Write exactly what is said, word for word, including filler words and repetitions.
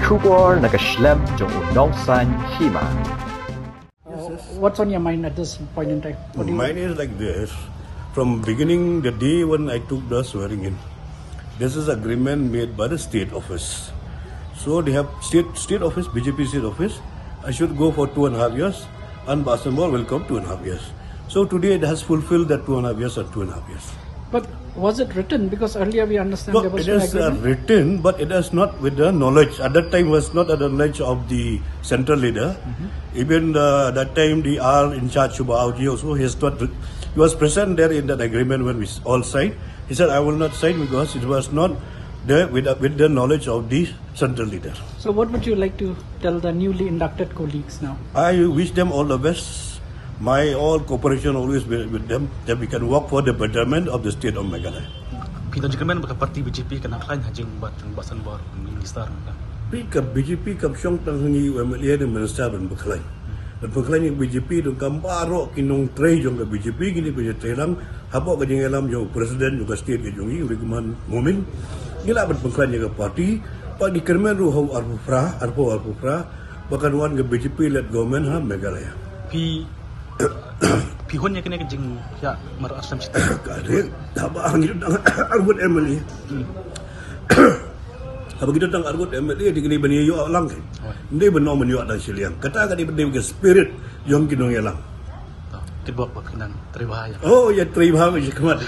Khubor na ka shlem jong u nongsan hima. What's on your mind at this point in time? What do you Mine is like this. From beginning the day when I took the swearing in, this is agreement made by the state office. So they have state state office, B J P state office. I should go for two and a half years, and Basanbor will come two and a half years. So today it has fulfilled that two and a half years and two and a half years. But was it written? Because earlier we understand No, there was it an is uh, agreement. Written, but it is not with the knowledge. At that time, was not at the knowledge of the central leader. Even uh, that time, the R in charge Shuba Aoji also, he is not. He was present there in that agreement when we all signed. He said, "I will not sign because it was not there with, with the knowledge of the central leader." So, what would you like to tell the newly inducted colleagues now? I wish them all the best. My all cooperation always with, with them, that we can work for the betterment of the state of Meghalaya. Phi don jingkmen ba ka parti B J P kan nang khlaiñ ha jingbat jong Basanbor minister. Pi ka B J P kam shong tang hangi u M L A de minister ban bakhlaiñ. Ban bakhlaiñ ïa B J P don kam baroh ki nongtrei jong ka B J P kini ba ïa trei lang hapoh ka jingïalam jong u president jong ka state ka jong i u Rahman Momin. Ngi lah ban bakhlaiñ ïa ka parti ba ngi kyrmen ruh ha u arphew phra, arphew arphew phra ba kan wan ka B J P led government ha Meghalaya. Phi phi hun ïa kane ka jingïa mar arsam shi. Ka dei haba ngi don arphew M L A. Haba ngi don arphew M L A di kini ban ïa ïoh lang kan. Ndei ban ong ban ïoh dang shiliang. Kata ka dei ban dei ka spirit jong ki nongïalam. Kitbok ba phi nang trei bha ïa. Oh, ïa trei bha ba ïa khmat.